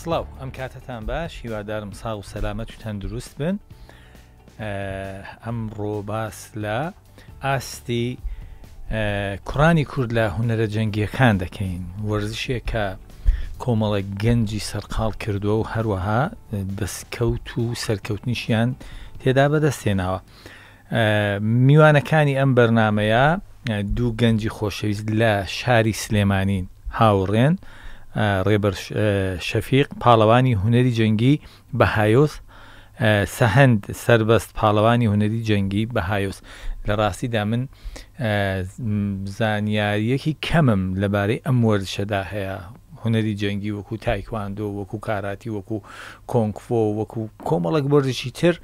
سڵاو ئەم کاتەتان باش هیوادارم ساغ و سەلامەت و تەندروست بن ئەمڕۆ باس لە ئاستی کوڕانی کورد لە هونەرە جەنگیەکان دەکەین وەرزشێک کە کۆمەڵێک گەنجی سەرقاڵ کردووە و هەروەها دەستکەوت و سەرکەوتنیشیان تێدا بەدەستێناوە میوانەکانی ئەم بەرنامەیە دوو گەنجی خۆشەویست لە شاری سلێمانین هاوڕێن ڕێبەر شەفیق پاڵەوانی هونەری جەنگی بەهایۆس سەهەند سەربەست پاڵەوانی هونەری جەنگی بەهایۆس لە ڕاستیدا من زانیاریەکی کەمم لەبارەی ئەم وەرزشەدا هەیە هونەری جەنگی وەکو تایکواندۆ وەکو کاراتی وەکو کۆنگفۆ وەکو کۆمەڵێک وەرزشی تر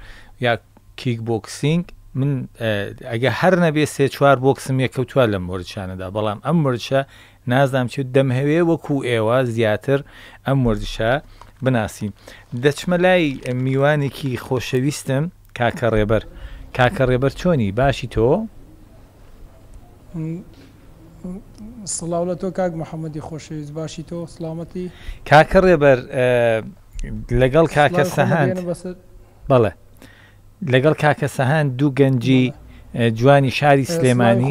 یا کیک بۆکسینگ من ئەگە هەر نەبێ سێ چوار بۆکسم یەکەوتووە لەم وەرزشانەدا بەڵام ئەم وەرزشە نازانم چی دەمهەوێ وەکو ئێوە زیاتر ئەم وەرزشە بناسین دەچمە لای میوانێکی خۆشەویستم کاکە ڕێبەر کاکە ڕێبەر چۆنی باشی تۆ؟ سڵاو لە تۆ کاک محەممەدی خۆشەویست باشی تۆ سڵامەتی کاکە ڕێبەر لەگەڵ کاکە سەهەند بەڵێ لەگەڵ کاکە سەهەند دوو گەنجی جوانی شاری سلێمانی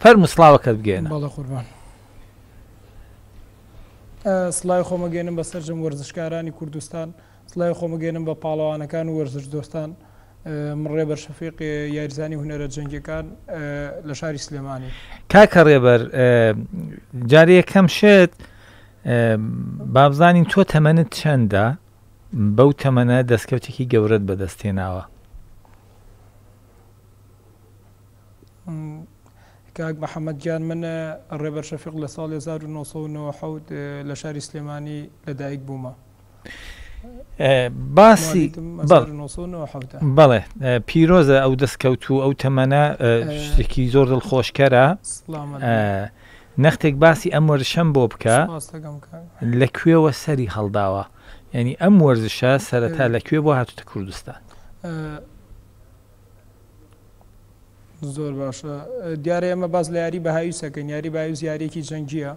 فەرموو سڵاوەکەت بگەێنە. بەڵێ قوربان. سڵاوی خۆمەگەێنم بە سەرجەم وەرزشکارانی کوردستان، سڵاوی خۆمەگەێنم بە پاڵەوانەکان و وەرزش دۆستان. من ڕێبەر شەفیق یاریزانی هونەرە جەنگیەکان لە شاری سلێمانی. کاکە ڕێبەر جارێ یەکەم شت بابزانین تۆ تەمەنت چەندە بەو تەمەنە دەستکەوتێکی گەورەت بەدەست هێناوە؟ کاک محەممەد گیان من ڕێبەر شەفیق لە ساڵی 1997 لە شاری سلێمانی لەدایک بوومە. باسی بەڵێ پیرۆزە ئەو دەستکەوت و ئەو تەمەنە شتێکی زۆر دڵخۆشکەرە نەختێک باسی ئەم وەرزشەم بۆ بکە لە کوێوە سەری هەڵداوە یعنی ئەم وەرزشە سەرەتا لە کوێ بۆ هاتوتە کوردستان؟ زۆر باشە دیارە ئێمە باس لە یاری بەهایوس ئەکەین یاری بەهایوس یاریەکی جەنگیە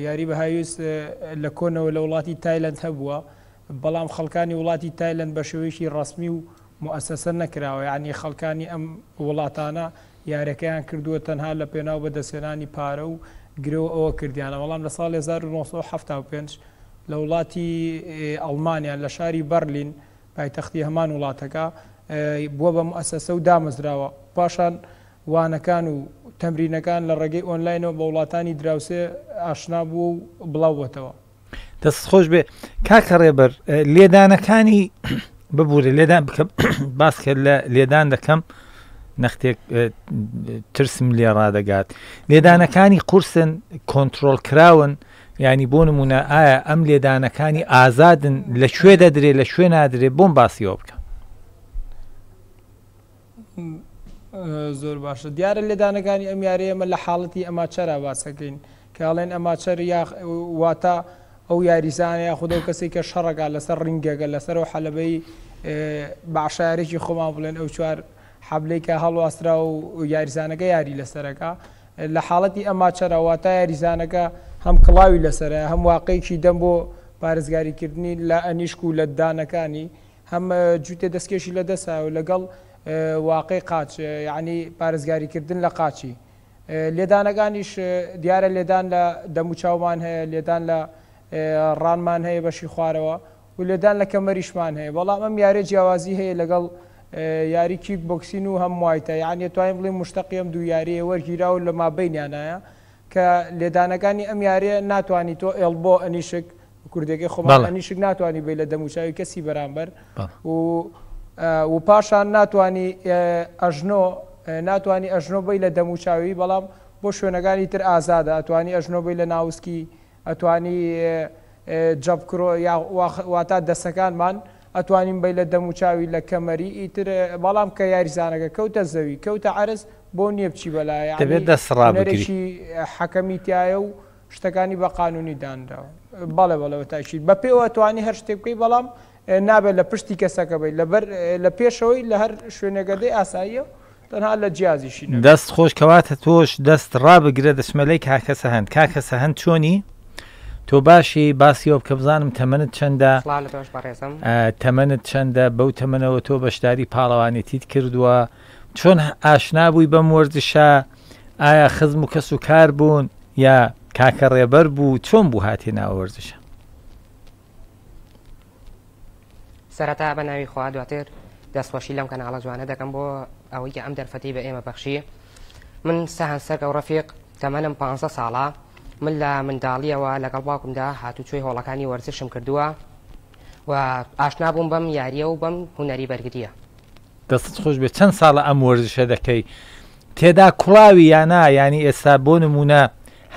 یاری بەهایوس لە کۆنەوە لە وڵاتی تایلەند هەبووە بەڵام خەڵکانی وڵاتی تایلەند بە شێوەیەکی ڕەسمی و موئەسەسە نەکراوە یعنی خەڵکانی ئەم وڵاتانە یارەکەیان کردووە تەنها لە پێناو بەدەستهێنانی پارە و گرەو ئەوە کردیانە بەڵام لە ساڵی 1975 لە وڵاتی ئەڵمانیا لە شاری بەرلین پایتەختی هەمان وڵاتەکە، بووە بە موئەسەسە و دامەزراوە. پاشان وانەکان و تەمرینەکان لە ڕێگەی ئۆنلاینەوە بە وڵاتانی دراوسێ ئاشنا بووە و بڵاو بۆتەوە. دەستت خۆش بێ کاکە ڕێبەر لێدانەکانی ببورە لێدان بکە باس کە لە لێدان دەکەم نەختێک ترسم لێ ڕادەگات لێدانەکانی قورسن کۆنتترۆل کراون یانی بۆ نمونە ئایا ئەم لێدانەکانی ئازادن لە کوێ دەدرێ لە کوێ نادرێ بۆم باسی ئەوە بکە. زۆر باشە دیارە لێدانەکانی ئەم یاریە ئێمە لە حاڵەتی ئەماچەرا باسەکەین کە ئەڵێن ئەماچەر یا واتە ئەو یاریزانە یاخود ئەو کەسێک کە شەڕەکە لەسەر ڕینگەکە لەسەر ئەو حەلەبەی بە عەشایەرێکی خۆمان بڵێن ئەو چوار حەبلەی کە هەڵواسترا و یاریزانەکە یاری لەسەرەکە لە حاڵەتی ئەماچەرا واتا یاریزانەکە هەم کڵاوی لەسەرە هەم واقەیەکی دەم بۆ پارێزگاریکردنی لە ئەنیشک و لە دانەکانی هەم جووتێ دەستکێشی لە دەستە و لەگەڵ واقەی قاچ یعنی پارێزگاریکردن لە قاچی لێدانەکانیش دیارە لێدان لە دەموچاومان هەیە لێدان لە ڕانمان هەیە بەشی خوارەوە و لێدان لە کەمەریشمان هەیە بەڵام ئەم یاریە جیاوازی هەیە لەگەڵ یاری کیک بۆکسین و هەم موایتای یانی ئەتوانین بڵێین موشتەقی ئەم دوو یاریەیە وەرگیراوە و لە مابەینیانایە کە لێدانەکانی ئەم یاریە ناتوانی تۆ elbow ئەنیشک کوردەکەی خۆمان بەڵێ. ئەنیشک ناتوانی بی لە دەموچاوی کەسی بەرامبەر بەڵێ. و و پاشان ناتوانی ئەژنۆ ناتوانی ئەژنۆ بی لە دەموچاوی بەڵام بۆ شوێنەکانی تر ئازادە ئەتوانی ئەژنۆ بی لە ناوسکی ئەتوانی jab cross یا واتا دەسەکانمان ئەتوانین بەی لە دەموچاوی لە کەمەری ئیتر بەڵام کە یاریزانەکە کەوتە زەوی کەوتە عەرز بۆ نییە بچی بەلایە یانی دەبێت دەست ڕابگری. هونەرێکی حەکەمی تایە و شتەکانی بە قانونی دانراوە بەڵێ بەڵێ بە تاکید بە پێوە ئەتوانی هەر شتێک بکەی بەڵام نابێت لە پشتی کەسەکە بی لەبەر لە پێشەوەی لە هەر شوێنێکە دەی ئاساییە و تەنها لە جیازیشی نەبێت. دەست خۆش کەواتە تۆش دەست ڕابگرە دەچمە لای کاکە سەهەند کاکە سەهەند چۆنی؟ تۆ باشی باسی ئەوە بکە بزانم تەمەنت چەندە؟ سڵاو لە تۆش بەڕێزم. تەمەنت چەندە؟ بەو تەمەنەوە تۆ بەشداری پاڵەوانێتیت کردووە؟ چۆن ئاشنا بووی بەم وەرزشە؟ ئایا خزم و کەس و کار بوون یا کاکە ڕێبەر بوو؟ چۆن بوو هاتیە ناو وەرزشە؟ سەرەتا بە ناوی خوا دواتر دەستخۆشی لەم کەناڵە جوانە دەکەم بۆ ئەوەی کە ئەم دەرفەتەی بە ئێمە بەخشی من سەهەند سەرکەو ڕەفیق تەمەنم پ ساڵە من لە منداڵیەوە لەگەڵ باوکمدا هاتوچۆی هۆڵەکانی وەرزشم کردووە و ئاشنا بووم بەم یاریە و بەم هونەری بەرگریە. دەستت خۆش بێت چەند ساڵە ئەم وەرزشە دەکەی تێدا کوڵاوی یا نا یانی ئێستا بۆ نمونە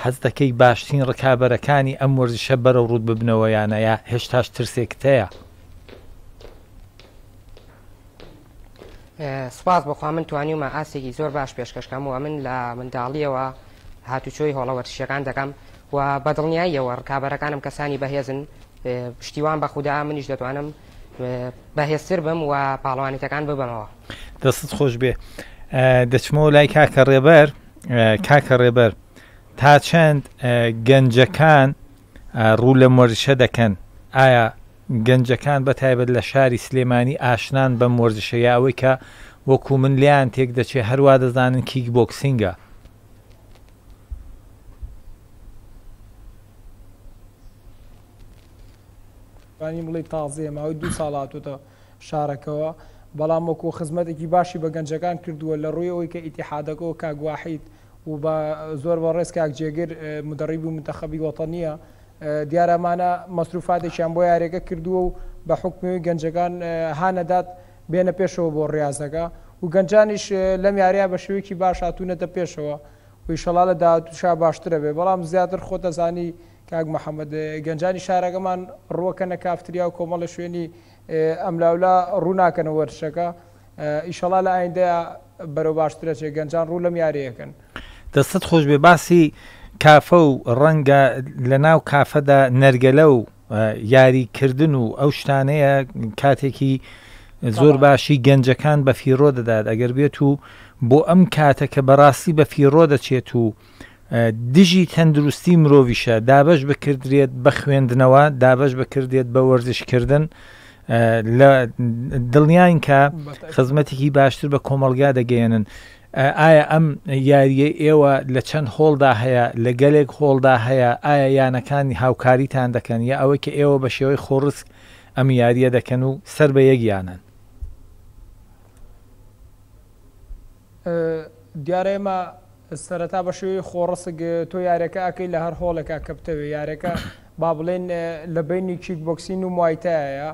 حەز دەکەی باشترین ڕکابەرەکانی ئەم وەرزشە بەرەو ڕووت ببنەوە یا نا یا هێشتاش ترسێکت هەیە؟ سوپاس بۆ خوا من توانیومە ئاستێکی زۆر باش پێشکەش کەم و من لە منداڵیەوە هاتوچۆی هۆڵە وەرزشیەکان دەکەم و بە دڵنیاییەوە ڕکابەرەکانم کەسانی بەهێزن پشتیوان بە خودا منیش دەتوانم بەهێزتر بم و پاڵەوانێتەکان ببەمەوە. دەستت خۆش بێ دەچمەوە لای کاکە ڕێبەر کاکە ڕێبەر تا چەند گەنجەکان ڕوو لەم وەرزشە دەکەن ئایا گەنجەکان بە تایبەت لە شاری سلێمانی ئاشنان بەم وەرزشە یا ئەوەی کە وەکو من لێیان تێک دەچێ هەروا دەزانن کیک بۆکسینگە؟ توانین بڵێی تازەیە ماوەی دوو ساڵ هاتووەتە شارەکەوە بەڵام وەکو خزمەتێکی باشی بە گەنجەکان کردووە لە ڕووی ئەوەی کە ئیتیحادەکە و کاک واحید و بە زۆر بەڕێز کاک جێگر مدەڕیبی منتەخەبی وەتەنیە دیارە ئەمانە مەسروفاتێکیان بۆ یاریەکە کردووە و بە حوکمی گەنجەکان هانەدات بێنە پێشەوە بۆ ڕیازەکە و گەنجانیش لەم یاریە بە شێوەیەکی باش هاتوونەتە پێشەوە و ئیشەڵا لە داهاتووشا باشترە بێ بەڵام زیاتر خۆتەزانی کاک محەمەد گەنجانی شارەکەمان ڕووەکەنە کافتریا و کۆمەڵە شوێنی ئەملاولا ڕوو ناکەنە وەرزشەکە ئیشەڵا لە ئایندەیا بەرەو باشترەچێ گەنجان ڕوو لەم یاریەکەن. دەستت خۆش بێ باسی کافە و ڕەنگە لە ناو کافەدا نەرگەلە و یاری کردن و ئەو شتانەیە کاتێکی زۆر باشی گەنجەکان بە فیڕۆ دەدات ئەگەر بێت و بۆ ئەم کاتە کە بەڕاستی بە فیڕۆ دەچێت و دژی تەندروستی مرۆڤیشە دابەش بکردرێت بە خوێندنەوە دابەش بکردێت بە وەرزشکردن لە دڵنیاین کە خزمەتێکی باشتر بە کۆمەڵگا دەگەیەنن ئایا ئەم یارییە ئێوە لە چەند هۆڵدا هەیە لە گەلێک هۆڵدا هەیە ئایا یانەکانی هاوکاریتان دەکەن یا ئەوەی کە ئێوە بە شێوەی خۆڕسک ئەم یارییە دەکەن و سەر بە یەک یانەن؟ دیارە ئێمە سەرەتا بە شێوەی خۆڕسک تۆ یاریەکە ئەکەی لە هەر هۆڵێکا کە بتەوێ یاریەکە با بڵێن لە بەینی کیک بۆکسین و موایتایە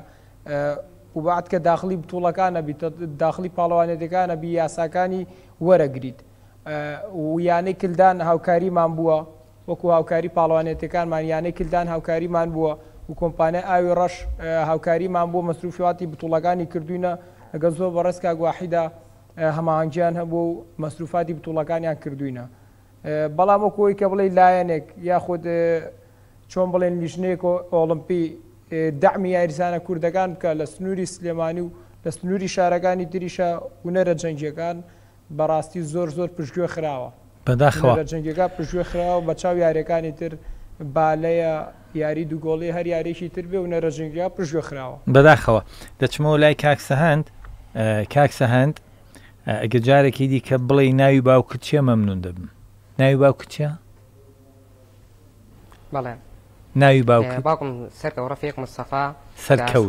و بعد کە داخلی بتوڵەکانە بیت داخلی پاڵەوانێتەکانە بی یاساکانی وەرەگریت و یانەی کلدان هاوکاریمان بووە وەکو هاوکاری پاڵەوانێتیەکانمان یانەی کلدان هاوکاریمان بووە و کۆمپانیای ئاوی ڕەش هاوکاریمان بووە مەسروفاتی بتوڵەکانی کردوینە لەگەڵ زۆر بەڕێز کاک واحیدا هەماهەنگیان هەبووە و مەسروفاتی بتوڵەکانیان کردوینە بەڵام وەکو ئەوەی کە بڵێی لایەنێک یاخود چۆن بڵێن لیژنەیەک ئۆڵمپی دەعمی یاریزانە کوردەکان بکە لە سنووری سلێمانی و لە سنووری شارەکانی تریشە هونەرە جەنگیەکان بەڕاستی زۆر زۆر پشتگوێ خراوە. بەداخەوە. هونەرە جەنگیەکان پشتگوێ خراوە بە چاو یاریەکانی تر بالەیە یاری دووگۆڵی هەر یاریەکی تر بێ هونەرە جەنگیەکان پشتگوێ خراوە. بەداخەوە. دەچمەوە لای کاک سەهەند. کاک سەهەند ئەگەر جارێکی دیکە بڵێی ناوی باوکت چیە مەمنون دەبم. ناوی باوکت چیە؟ بەڵێ. ناوی باوکت؟ باوکم سەرکەوت ڕەفیق مستەفا. سەرکەوت.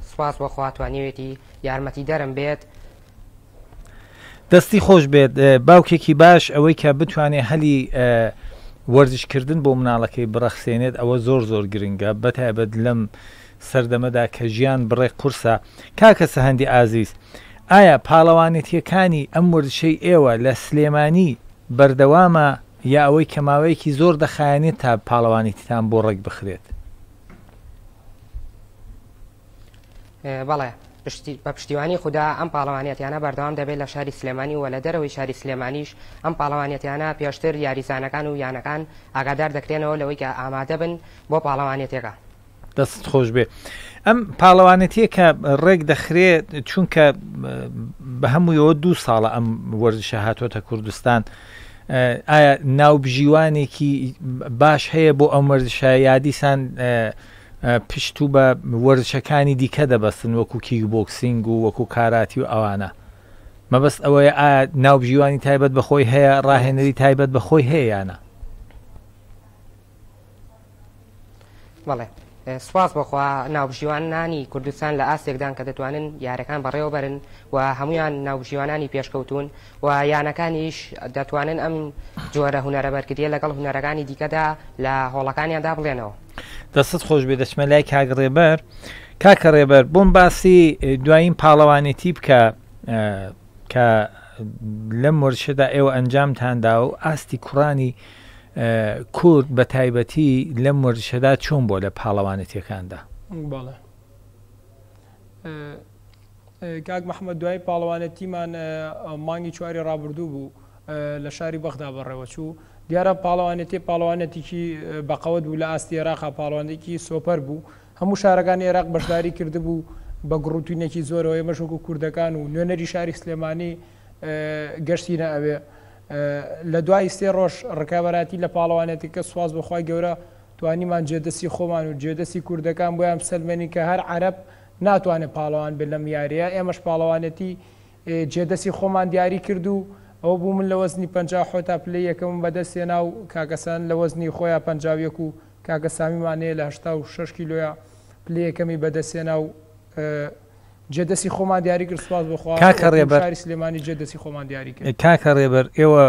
سوپاس بۆ خوا توانیوێتی یارمەتیدەرم بێت. دەستی خۆش بێت باوکێکی باش ئەوەی کە بتوانێت هەلی وەرزشکردن بۆ مناڵەکەی بڕەخسێنێت ئەوە زۆر زۆر گرنگە بەتایبەت لەم سەردەمەدا کە ژیان بڕێک قورسە کاکە سەهەندی ئازیز ئایا پاڵەوانێتیەکانی ئەم وەرزشەی ئێوە لە سلێمانی بەردەوامە یا ئەوەی کە ماوەیەکی زۆر دەخایەنێت تا پاڵەوانێتیتان بۆ ڕێک بخرێت؟ بەڵێ بە پشتیوانی خودا ئەم پاڵەوانیەتیانە بەردەوام دەبێت لە شاری سلێمانی و لە دەرەوەی شاری سلێمانیش ئەم پاڵەوانیەتیانە پێشتر یاریزانەکان و یانەکان ئاگادار دەکرێنەوە لەوەی کە ئامادەبن بۆ پاڵەوانێتیەکە. دەستت خۆش بێ ئەم پاڵەوانێتیە کە ڕێک دەخرێ چونکە بە هەموویەوە دوو ساڵە ئەم وەرزشە هاتۆتە کوردستان. ئایا ناوبژیوانێکی باش هەیە بۆ ئەم وەرزشە یا دیسان پشت و بە وەرزشەکانی دیکە دەبەستن وەکو کیک بۆکسینگ و وەکو کاراتی و ئەوانە؟ مەبەست ئەوەیە ئایا ناوبژیوانی تایبەت بە خۆی هەیە، ڕاهێنەری تایبەت بە خۆی هەیە یا نا؟ بەڵێ سوپاس بۆ خوا ناوبژیوانانی کوردستان لە ئاستێکدان کە دەتوانن یارەکان بەڕێوەبەرن و هەمویان ناوبژیوانانی پێشکەوتون و یانەکانیش دەتوانن ئەم جۆرە هونەرە بەرگریە لەگەڵ هونەرەکانی دیکەدا لە هۆڵەکانیاندا بڵێنەوە. دەستت خۆش بێ دەچمە لای کاک ڕێبەر کاکە ڕێبەر بۆم باسی دوایین پاڵەوانێتی بکە کە لەم وەرشەدا ئێوە ئەنجامتاندا و ئاستی کوڕانی کورد بە تایبەتی لەم وەرزشەدا چۆن بووە لە پاڵەوانێتیەکاندا؟ بەڵێ کاک محەممەد دوای پاڵەوانێتیمان مانگی چواری ڕابردوو بوو لە شاری بەغدا بەڕێوەچوو دیارە پاڵەوانێتی پاڵەوانێتیکی بەقەوت بوو لە ئاستی عێراقا پاڵەوانێکی سۆپەر بوو هەموو شارەکانی عێراق بەشداری کردبوو بە گڕوتینێکی زۆرەوە ئێمەش وەکو کوردەکان و نوێنەری شاری سلێمانی گەشتینە ئەوێ. لە دوای سێ ڕۆژ ڕکابەراتی لە پاڵەوانێتیەکە سوپاس بۆ خوای گەورە توانیمان جێدەستی خۆمان و جێدەستی کوردەکان بۆیان بسەلمێنین کە هەر عەرەب ناتوانێت پاڵەوان بێت لەم یاریە ئێمەش پاڵەوانێتی جێدەستی خۆمان دیاری کرد و ئەوە بوو من لە وەزنی 57 تا پلەی یەکەمم بەدەست هێنا و کاکە سان لە وەزنی خۆیا 51 و کاکە سامیمان هەیە لە 86 کیلۆیا پلەی یەکەمی بەدەست هێنا و جێ دەستی خۆمان دیاری کرد سوپاس بۆ خوا کاکە ڕێبەر شاری سلێمانی جێ دەستی خۆمان دیاری کرد. کاکە ڕێبەر ئێوە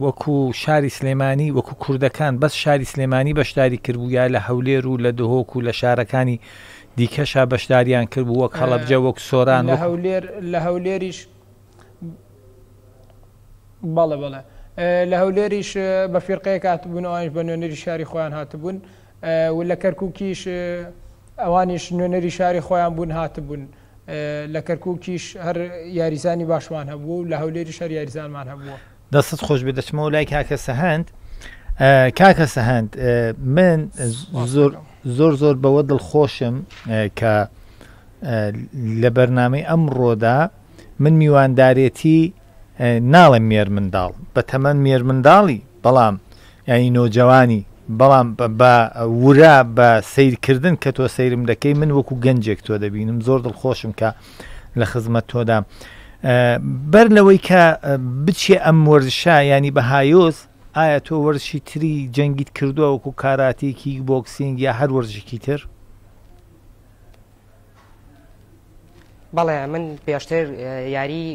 وەکو شاری سلێمانی وەکو کوردەکان بەس شاری سلێمانی بەشداری کردبوو یا لە هەولێر و لە دهۆک و لە شارەکانی دیکەشا بەشداریان کردبوو وەک هەڵەبجە وەک سۆران لە هەولێر لە هەولێریش بەڵێ بەڵێ لە هەولێریش بە فیرقەیەک هاتبوون ئەوانیش بە نوێنەری شاری خۆیان هاتبوون و لە کەرکوکیش ئەوانیش نوێنەری شاری خۆیان بوون هاتبوون. لە کەرکوکیش هەر یاریزانی باشمان هەبوو و لە هەولێریش هەر یاریزانمان هەبووە. دەستت خۆش بێت دەچمەوە لای کاکە سەهەند کاکە سەهەند من زۆر زۆر زۆر بەوە دڵخۆشم کە لە بەرنامەی ئەمڕۆدا من میواندارێتی ناڵێم مێرمنداڵ، بە تەمەن مێرمنداڵی بەڵام یانی نۆجەوانی بەڵام بە ورە بە سەیرکردن کە تۆ سەیرم دەکەی من وەکو گەنجێک تۆ دەبینم زۆر دڵخۆشم کە لە خزمەت تۆدام بەر لەوەی کە بچێ ئەم وەرزشە ینی بە هایۆز ئایا تۆ وەرزشی تری جەنگیت کردووە وەکو کاراتی کیک بۆکسینگ یا هەر وەرزشێکی تر؟ بەڵێ من پێشتر یاری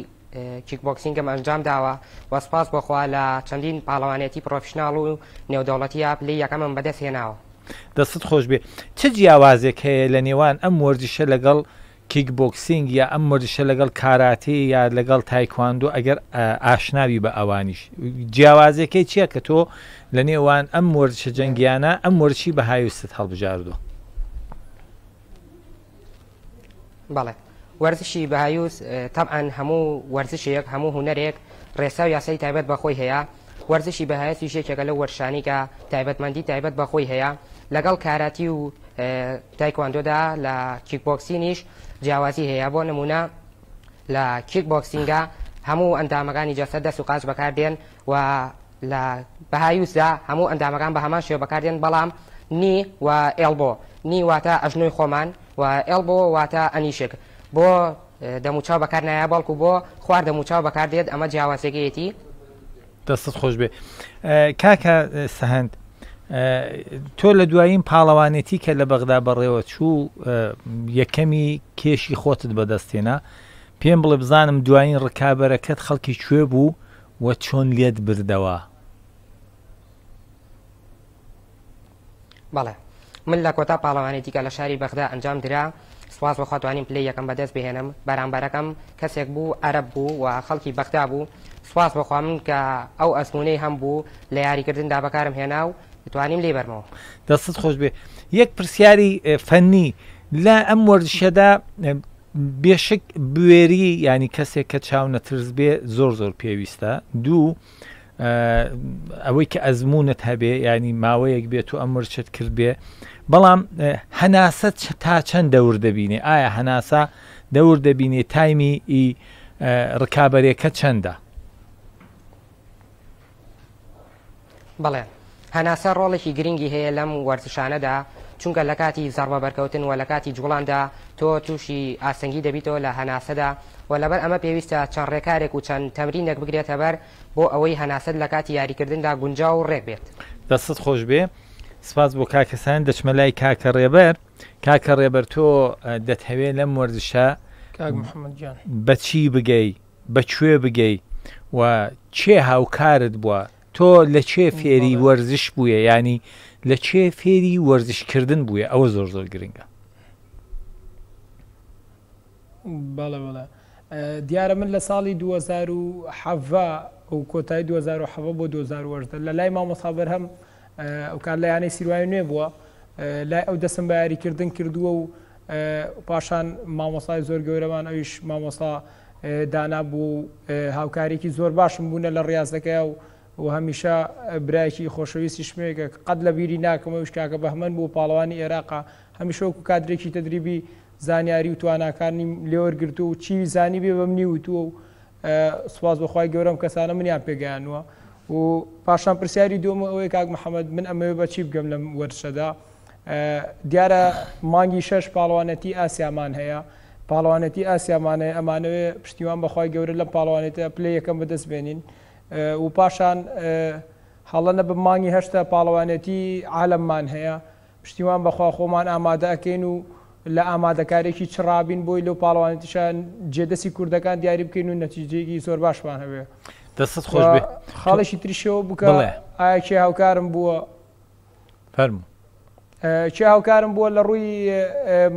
کیک بۆکسینگم ئەنجام داوە و سپاس بۆ خوا لە چەندین پاڵەوانێتی پرۆفیشناڵ و نێودەوڵەتییا پلەی یەکەمم بەدەست هێناوە. دەستت خۆش بێ. چ جیاوازێک هەیە لە نێوان ئەم وەرزشە لەگەڵ کیک بۆکسینگ یا ئەم وەرزشە لەگەڵ کاراتێ یا لەگەڵ تایکواندۆ ئەگەر ئاشنابی بە ئەوانیش جیاوازیەکەی چیە کە تۆ لە نێوان ئەم وەرزشە جەنگیانە ئەم وەرزشی بەهایوستت هەڵبژاردوە؟ بەڵێ وەرزشی بەهایوس تەبعەن هەموو وەرزشێک هەموو هونەرێک ڕێسا و یاسای تایبەت بە خۆی هەیە وەرزشی بەهایوسیش یەکێکە لەو وەرزشانەی کە تایبەتمەندی تایبەت بە خۆی هەیە لەگەڵ کاراتی و تایکواندۆدا لە کیک بۆکسینیش جیاوازی هەیە بۆ نمونە لە کیک بۆکسینگا هەموو ئەندامەکانی جەستە دەست و قاچ بەکاردێن و لە بەهایوسدا هەموو ئەندامەکان بە هەمان شێوە بەکاردێن بەڵام knee و elbow، knee واتە ئەژنۆی خۆمان و elbow واتە ئەنیشک بۆ دەموچاو بەکار نایە بەڵکو بۆ خوار دەموچاو بەکاردێت ئەمە جیاوازیەکەیەتی. دەستت خۆش بێ کاکە سەهەند تۆ لە دوایین پاڵەوانێتی کە لە بەغدا بەڕێوە چوو یەکەمی کێشی خۆتت بەدەستێنا پێم بڵێ بزانم دوایین ڕکابەرەکەت خەڵکی کوێ بوو و چۆن لێت بردەوە؟ بەڵێ من لە کۆتا پاڵەوانێتی کە لە شاری بەغدا ئەنجام درا سوپاس بۆ خوا توانیم پلەی یەکەم بەدەست بهێنم بەرامبەرەکەم کەسێک بوو عەرەب بوو و خەڵکی بەغدا بوو سوپاس بۆ خوا من کە ئەو ئەزموونەی هەم بوو لە یاریکردندا بەکارم هێنا و توانیم لێی بەرمەوە. دەستت خۆش بێ یەک پرسیاری فەنی لە ئەم وەرزشەدا بێشک بوێری یانی کەسێک کە چاو نەترس بێ زۆر زۆر پێویستە دوو ئەوەی کە ئەزمونت هەبێ ینی ماوەیەک بێت و ئەم ورچت کرد بێ بەڵام هەناسە تا چەند دەور دەبینێ ئایا هەناسە دەور دەبینێ تایمی ئی ڕکابەرێکە چەندە؟ بەڵێ هەناسە ڕۆڵێکی گرنگی هەیە لەم وەرزشانەدا، چونکە لە کاتی زەڕبە بەرکەوتن و لە کاتی جوڵاندا تۆ تووشی ئاستەنگی دەبیتەوە لە هەناسەدا و لەبەر ئەمە پێویستە چەند ڕێکارێک و چەند تەمرینێک بگرێتە بەر بۆ ئەوەی هەناسەت لە کاتی یاریکردندا گونجاو و ڕێک بێت. دەستت خۆش بێ سپاس بۆ کاکە سان دەچمە لای کاکە ڕێبەر کاکە ڕێبەر تۆ دەتهەوێ لەم وەرزشە کاک محمد گیان بە چی بگەی بە کوێ بگەی و کێ هاوکارت بووە تۆ لە کێ فێری وەرزش بوویە ینی لە کێ فێری وەرزشکردن بووە ئەوە زۆر زۆر گرنگە. بەڵێ بەڵێ دیارە من لە ساڵی 2017 و کۆتایی 2017 بۆ 2018 لە لای مامۆستا بەرهەم ئەو کات لە یانەی سیروای نوێ بووە لای ئەو دەسم بە یاریکردن کردووە و پاشان مامۆستای زۆر گەورەمان ئەویش مامۆستا دانا بوو و هاوکارێکی زۆر باشم بوونە لە ڕاستەکەی و و هەمیشە برایەکی خۆشەویستیشم هەیە کە قەت لە بیری ناکەم ئەویش کاکە بەهمەن بوو پاڵەوانی ئێراقە هەمیشە وەکو کادرێکی تەدریبی زانیاری و تواناکانیم لێوەرگرتووە و چی زانی بێ بە منی وتووە و سوپاس بۆ خوای گەورە ئەم کەسانە منیان پێگەیانووە و پاشان پرسیاری دووەم ئەوەیە کاک محەممەد من ئەمەوێ بە چی بگەم لەم وەرزشەدا دیارە مانگی شەش پاڵەوانەتی ئاسیامان هەیە پاڵەوانەتی ئاسیامان هەیە ئەمانەوێ پشتیوان بەخوای گەورە لەم پاڵەوانێتە پلەی یەکەم بەدەست بێنین و پاشان هەڵە نەبم مانگی هەشتە پاڵەوانێتی عالەممان هەیە پشتیوان بەخوا خۆمان ئامادە ئەکەین و لە ئامادەکاریەکی چڕابین بۆی لەو پاڵەوانێتیشا جێدەستی کوردەکان دیاری بکەین و نەتیجەیەکی زۆر باشمان هەبێ. دەستت خۆش بێ. خاڵێکی تریشەوە بکە ئایا کێ هاوکارم بووە؟ فەرموو. کێ هاوکارم بووە لە ڕووی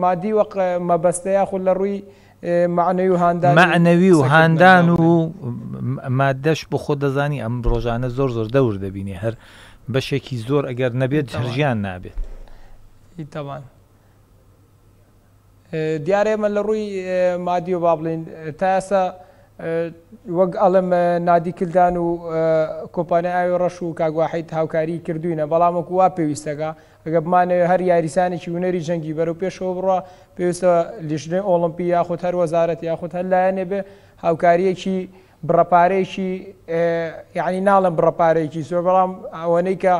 مادی وەق مەبەستە یاخود لە ڕووی مەعنەوی و هاندان مەعنەوی و هاندان و مادەش بۆ خۆت دەزانی ئەم ڕۆژانە زۆر زۆر دەور دەبینی هەر بەشێکی زۆر ئەگەر نەبێت هەر ژیان نابێت. تەبان دیارە ئێمە لە ڕووی مادیەوە با بڵێین تا ئێستا وەک ئەڵێم نادی کلدان و کۆمپانیای ئاوی ڕەش و کاک واحید هاوکاری کردوینە بەڵام وەکو وا پێویستەکە ئەگە بمانەوێ هەر یاریزانێکی هونەری جەنگی بەرەو پێشەوە بڕوا پێویستە لیژنەی ئۆڵمپی یاخود هەر وەزارەت یاخود هەر لایەنێ بێ هاوکاریەکی بڕەپارەیەکی یعنی ناڵم بڕەپارەیەکی زۆر بەڵام ئەوەنەی کە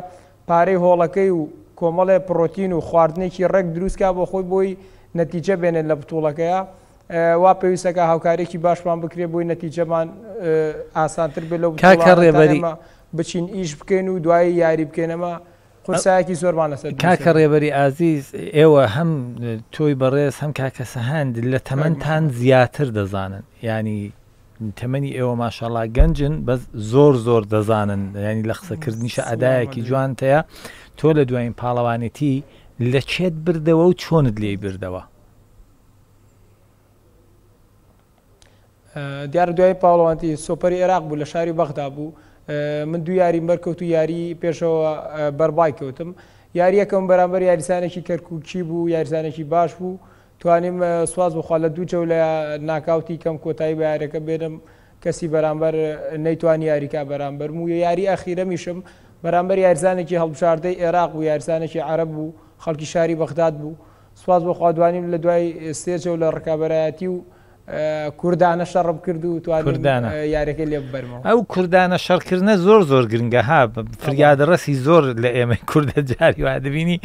پارەی هۆڵەکەی و کۆمەڵێ پڕۆتین و خواردنێکی ڕێک دروست کا بۆ خۆی بۆی نەتیجە بێنێت لە بتوڵەکەیا وا پێویستە کە هاوکاریەکی باشمان بکرێت بۆی نەتیجەمان ئاسانتر بێت لەو کاکە ڕێبەری بچین ئیش بکەین و دوایی یاری بکەین ئەمە قورسایەکی زۆرمان لەسەر کاکە ڕێبەری ئازیز ئێوە هەم تۆی بەڕێز هەم کاکە سەهەند لە تەمەنتان زیاتر دەزانن ینی تەمەنی ئێوە ماشاءاللە گەنجن بەس زۆر زۆر دەزانن ینی لە قسەکردنیشە ئەدایەکی جوانت هەیە تۆ لە دوایین پاڵەوانێتی لە کێت بردەوە و چۆنت لێی بردەوە؟ دیارە دوای پاڵەوانتی سۆپەری عێراق بوو لە شاری بەغدا بوو من دوو یاریم بەرکەوت و یاری پێشەوە بەربای کەوتم یاریەکەم بەرامبەر یاریزانێکی کەرکوکی بوو یاریزانێکی باش بوو توانیم سوپاس بۆ خوا لە دوو جەولە ناکاوتی کەم کۆتایی بە یاریەکە بێنم کەسی بەرامبەر نەیتوانی یاریکا بەرامبەرم و یاری ئەخیرەمیشم بەرامبەر یاریزانێکی هەڵبژاردەی عێراق بوو یاریزانێکی عەرەب بوو خەڵکی شاری بەغداد بوو سوپاس بۆ خوا دوانیم لە دوای سێ جەولە ڕکابەرایەتی و کوردانە شەڕم کرد و توانیم کوردانە. یاریەکەی لێ ببەرمەوە. ئەو کوردانە شەڕکردنە زۆر زۆر گرنگە ها فریادڕەسی زۆر لە ئێمەی کوردە جاری وا دەبینی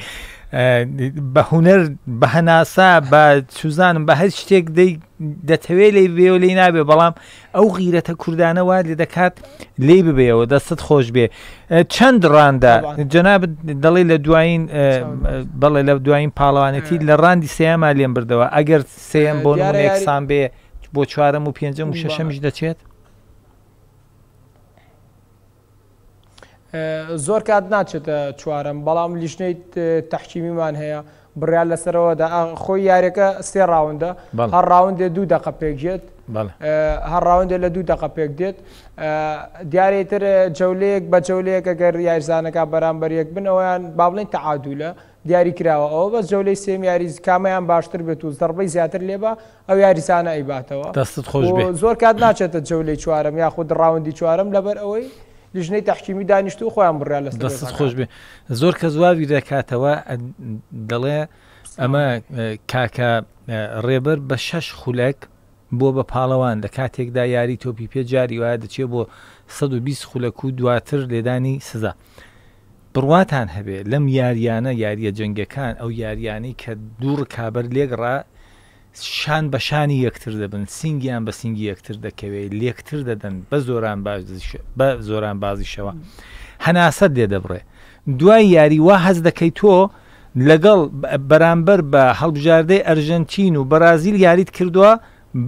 بە هونەر بە هەناسە بە چوزانم بە هەر شتێک دەی دەتەوێ لێی ببێ و لێی نابێ بەڵام ئەو غیرەتە کوردانە وا لێ دەکات لێی ببێەوە دەستت خۆش بێ چەند ڕاندە جەنابت دەڵێ لە دوایین بەڵێ لە دوایین پاڵەوانێتی لە ڕاندی سێیەما لێم بردەوە ئەگەر سێیەم بۆ نمونە یەکسان بێ بۆ چوارەم و پێنجەم و شەشەمیش دەچێت؟ زۆر کات ناچێتە چوارەم بەڵام لیژنەی تەحکیمیمان هەیە بڕیار لەسەرەوە دا خۆی یاریەکە سێ ڕاوندە هەر ڕاوندێ دوو دەقە پێک دێت هەر ڕاوندێ لە دوو دەقە پێک دێت دیارە تر جەولەیەک بە جەولەیەک ئەگەر یاریزانەکە بەرامبەر یەک بن ئەویان با بڵێن تەعادولە دیاری کراوە ئەوە بەس جەولەی سێم یاریز کامەیان باشتر بێت و زەڕبەی زیاتر لێبا ئەو یاریزانە ئەیباتەوە دەستت خۆش بێ زۆر کات ناچێتە جەولەی چوارەم یاخود ڕاوندی چوارەم لەبەر ئەوەی لیژنەی تەحکیمی دانیشتوو خۆیان بڕیار لەسەر دەستت خۆش بێ زۆر کەس وا بیر دەکاتەوە دەڵێ ئەمە کاکە ڕێبەر بە شەش خولەک بووە بە پاڵەوان لە کاتێکدا یاری تۆپی پێ جاری وایە دەچێت بۆ 120 خولەک و دواتر لێدانی سزا. بڕواتان هەبێ لەم یاریانە یاریە جەنگەکان ئەو یاریانەی کە دوو ڕکابەر لێک ڕا شان بە شانی یەکتر دەبن سینگیان بە سینگی یەکتر دەکەوێ لێکتر دەدەن بە زۆران بە زۆران بازیشەوە هەناسەت لێ دەبڕێ دوای یاری وا هەست دەکەی تۆ لەگەڵ بەرامبەر بە هەڵبژاردەی ئەرژەنتین و بەرازیل یاریت کردووە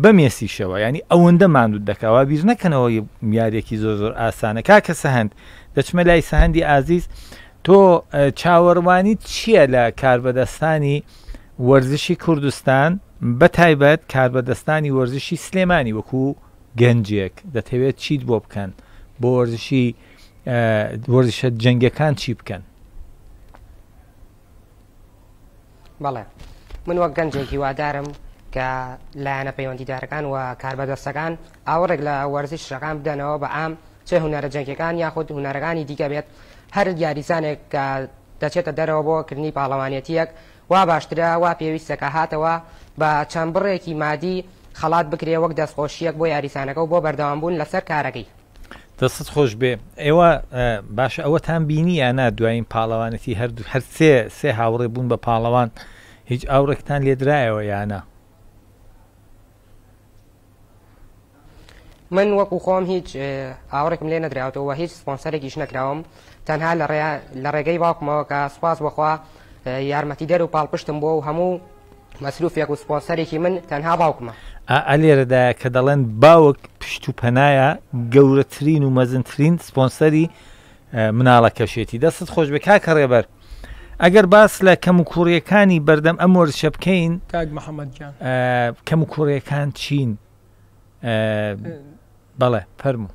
بە مێسیشەوە یانی ئەوەندە ماندوت دەکا وا بیر نەکەنەوە یاریەکی زۆر زۆر ئاسانە کاکە سەهەند دەچمە لای سەهەندی ئازیز تۆ چاوەڕوانی چییە لە کاربەدەستانی وەرزشی کوردستان بە تایبەت کاربەدەستانی وەرزشی سلێمانی وەکو گەنجێک دەتەوێت چیت بۆ بکەن بۆ وەرزشی وەرزشە جەنگەکان چی بکەن؟ بەڵێ من وەک گەنجێک هیوادارم کە لایەنە پەیوەندیدارەکان و کاربەدەستەکان ئاوڕێک لە وەرزشەکان بدەنەوە بە عام چ هونەرە جەنگیەکان یاخود هونەرەکانی دیکە بێت هەر یاریزانێک کە دەچێتە دەرەوە بۆ کردنی پاڵەوانێتیەک وا باشترە وا پێویستە کە هاتەوە بە چەند بڕێکی مادی خەڵات بکرێ وەک دەستخۆشیەک بۆ یاریزانەکە و بۆ بەردەوامبوون لەسەر کارەکەی. دەستت خۆش بێ ئێوە باشە ئەوەتان بینی یا نا دوایین پاڵەوانێتی هەردوو هەر سێ سێ هاوڕێ بوون بە پاڵەوان هیچ ئاوڕێکتان لێدرایەوە یا نا؟ من وەکو خۆم هیچ ئاوڕێکم لێ نەدراوەتەوە و هیچ سپۆنسەرێکیش نەکراوم تەنها لە ڕێگەی باوکمەوە کە سوپاس بەخوا یارمەتیدەر و پاڵپشتم بووە و هەموو مەسروفێک و سپۆنسەرێکی من تەنها باوکمە. ئا ئە لێرەدایە کە دەڵێن باوک پشت و پەنایە گەورەترین و مەزنترین سپۆنسەری مناڵەکەشێتی. دەستت خۆش بێ کاکە ڕێبەر. ئەگەر باس لە کەموکوڕیەکانی بەردەم ئەم وەرزشە بکەین کاک محەممەد گیان کەموکوڕیەکان چین؟ بەڵێ فەرموو.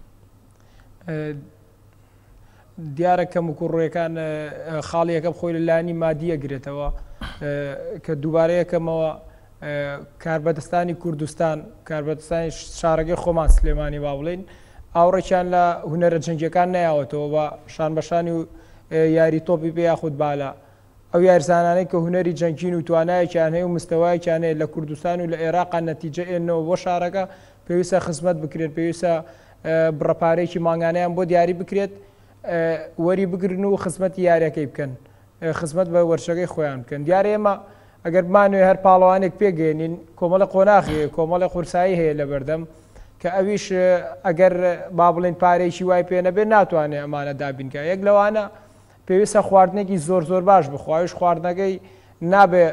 دیارە کەموکوڕیەکان خاڵی یەکەم خۆی لە لایەنی مادی ئەگرێتەوە کە دووبارە یەکەمەوە کاربەدەستانی کوردستان کاربەدەستانی شارەکەی خۆمان سلێمانی با بڵین ئاوڕێکیان لە هونەرە جەنگیەکان نەیاوەتەوە بە شان بەشانی و یاری تۆپی پێ یاخود بالە ئەو یارزانانەی کە هونەری جەنگین و توانایەکیان هەیە و مستەوایەکیان هەیە لە کوردستان و لە ئێراقا نەتیجە ئێنەوە بۆ شارەکە پێویستە خزمەت بکرێن پێویستە بڕە پارەیەکی مانگانەیان بۆ دیاری بکرێت وەری بگرن و خزمەتی یاریەکەی بکەن خزمەت بە وەرشەکەی خۆیان بکەن دیارە ئێمە ئەگەر بمانەوێ هەر پاڵەوانێک پێگەێنین کۆمەڵە قۆناخی هەیە کۆمەڵی قورسایی هەیە لە بەردەم کە ئەویش ئەگەر با بڵێن پارەیەکی وای پێ نەبێت ناتوانێت ئەمانە دابینکە یەک لەوانە پێویستە خواردنێکی زۆر زۆر باش بخوا ئەویش خواردنەکەی نابێ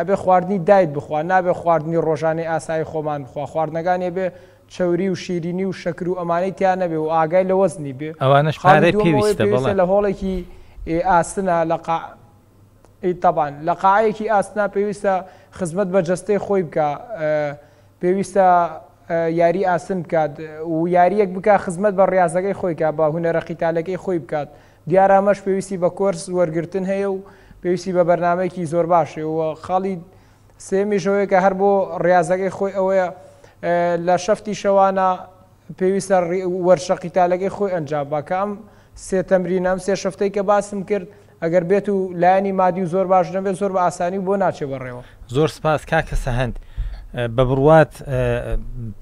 ئەبێ خواردنی دایت بخوا نابێ خواردنی ڕۆژانەی ئاسایی خۆمان بخوا خواردنەکانی ئەبێ چەوری و شیرینی و شەکر و ئەمانەی تیا نەبێ و ئاگای لە وەزنی بێ ئەوانەش خاڵی پارەی دووەم ئەوەیە پێویستە پێویستە بەڵێ. لە هۆڵێکی ئاسنا لە قا ئی تەبعەن لە قاعەیەکی ئاسنا پێویستە خزمەت بە جەستەی خۆی بکا پێویستە یاری ئاسن بکات و یاریەک بکا خزمەت بە ڕیازەکەی خۆی کا بە هونەرە قیتالەکەی خۆی بکات دیارە ئەمەش پێویستی بە کۆرس وەرگرتن هەیە و پێویستی بە بەرنامەیەکی زۆر باش هەیە و خاڵی سێیەمیش ئەوەیە کە هەر بۆ ڕیازەکەی خۆی ئەوەیە لە شەفتی شەوانە پێویستە وەرشە قیتالەکەی خۆی ئەنجام با کە ئەم سێ تەمرینە ئەم سێ شەفتەی کە باسم کرد ئەگەر بێت و لایەنی مادی و زۆر باش نەبێت زۆر بە ئاسانی و بۆ ناچێ بەڕێوە. زۆر سپاس کاکە سەهەند. بە بڕوات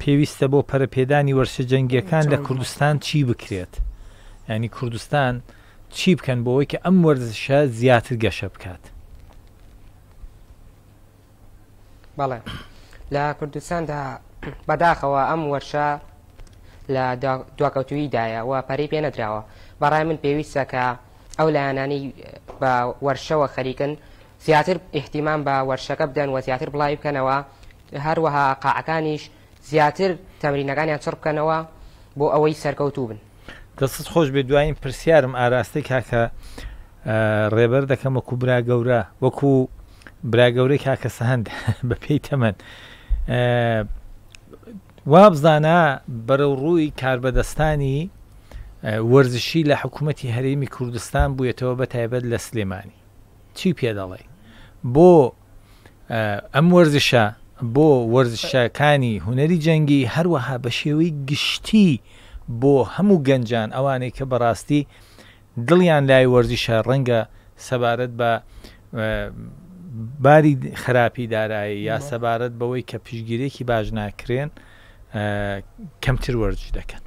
پێویستە بۆ پەرەپێدانی وەرشە جەنگیەکان لە کوردستان چی بکرێت؟ یانی کوردستان چی بکەن بۆ ئەوەی کە ئەم وەرزشە زیاتر گەشە بکات؟ بەڵێ لە کوردستاندا بەداخەوە ئەم وەرشە لە دواکەوتوییدایە و پەرەی پێ نەدراوە بەڕای من پێویستە کە ئەو لایەنانەی بە وەرشەوە خەریکن زیاتر ئیهتیمام بە وەرشەکە بدەن و زیاتر بڵاوی بکەنەوە هەروەها قاعەکانیش زیاتر تەمرینەکانیان چڕ بکەنەوە بۆ ئەوەی سەرکەوتوو بن. دەستت خۆش بێت دوایین پرسیارم ئاراستەی کاکە ڕێبەر دەکەم وەکو برا گەورە وەکو برا گەورەی کاکە سەهەند بە پێی تەمەن وابزانە بەرەو ڕووی کاربەدەستانی وەرزشی لە حکوومەتی هەرێمی کوردستان بوویەتەوە بە تایبەت لە سلێمانی چی پێ دەڵێ بۆ ئەم وەرزشە بۆ وەرزشەکانی هونەری جەنگی هەروەها بە شێوەی گشتی بۆ هەموو گەنجان ئەوانەی کە بەڕاستی دڵیان لای وەرزشە ڕەنگە سەبارەت بە باری خراپی دارایی یا سەبارەت بەوەی کە پشتگیرێکی باش ناکرێن کەمتر وەرزش دەکەن.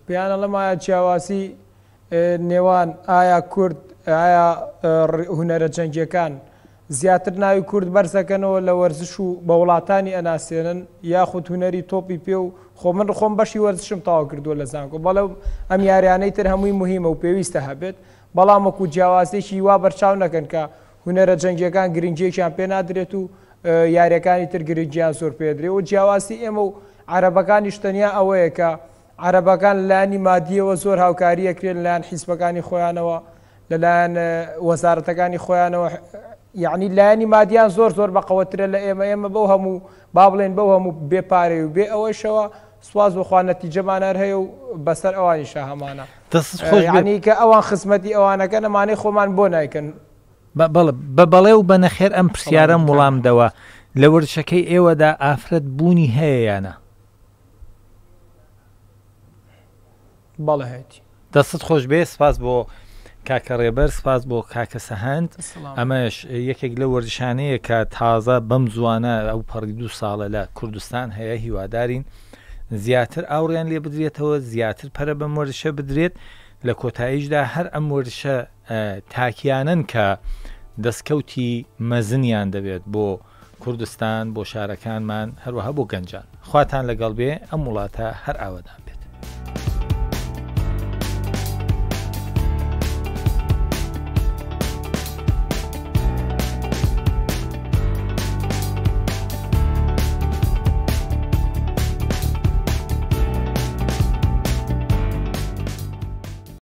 پێیان ئەڵێم ئایا جیاوازی نێوان ئایا کورد ئایا هونەرە جەنگیەکان زیاتر ناوی کورد بەرزەکەنەوە لە وەرزش و بە وڵاتانی ئەناسێنن یاخود هونەری تۆپی پێ و خۆ من خۆم بەشی وەرزشم تەواو کردووە لە زانکۆ بەڵێ ئەم یاریانەی تر هەمووی مهمە و پێویستە هەبێت بەڵام وەکو جیاوازێکی وا بەرچاو نەکەن کە هونەرە جەنگیەکان گرنگیەکیان پێ نادرێت و یاریەکانی تر گرنگیان زۆر پێدرێ و جیاوازی ئێمە و عەرەبەکانیش تەنیا ئەوەیە کە عەرەبەکان لەلایەنی مادیەوە زۆر هاوکاری ئەکرێن لەلایەن حیزبەکانی خۆیانەوە لەلایەن وەزارەتەکانی خۆیانەوە یعنی لایەنی مادیان زۆر زۆر بەقەوەترە لە ئێمە ئێمە بەو هەموو با بڵێن بەو هەموو بێ پارەی و بێ ئەوەیشەوە سواز بخوا نەتیجەمان هەر هەیە و بەسەر ئەوانیشا هەمانە دەستت خۆش بێ. یعنی کە ئەوان خزمەتی ئەوانەکەن ئەمانەی خۆمان بۆ نایکەن بە بەڵێ بە بەڵێ و بە نەخێر ئەم پرسیارەم وڵام دەوە لە وەرزشەکەی ئێوەدا ئافرەت بوونی هەیە یا نا؟ بەڵێ هەیەتی. دەستت خۆش بێ سپاس بۆ کاکە ڕێبەر سپاس بۆ کاکە سەهەند ئەمەش یەکێک لە وەرزشانەیە کە تازە بەم زوانە ئەو پەڕی دوو ساڵە لە کوردستان هەیە هیوادارین زیاتر ئاوڕیان لێ بدرێتەوە زیاتر پەرە بەم وەرزشە بدرێت لە کۆتاییشدا هەر ئەم وەرزشە تاکیانن کە دەستکەوتی مەزنیان دەبێت بۆ کوردستان بۆ شارەکانمان هەروەها بۆ گەنجان خواتان لەگەڵ بێ ئەم وڵاتە هەر ئاوەدان بێ.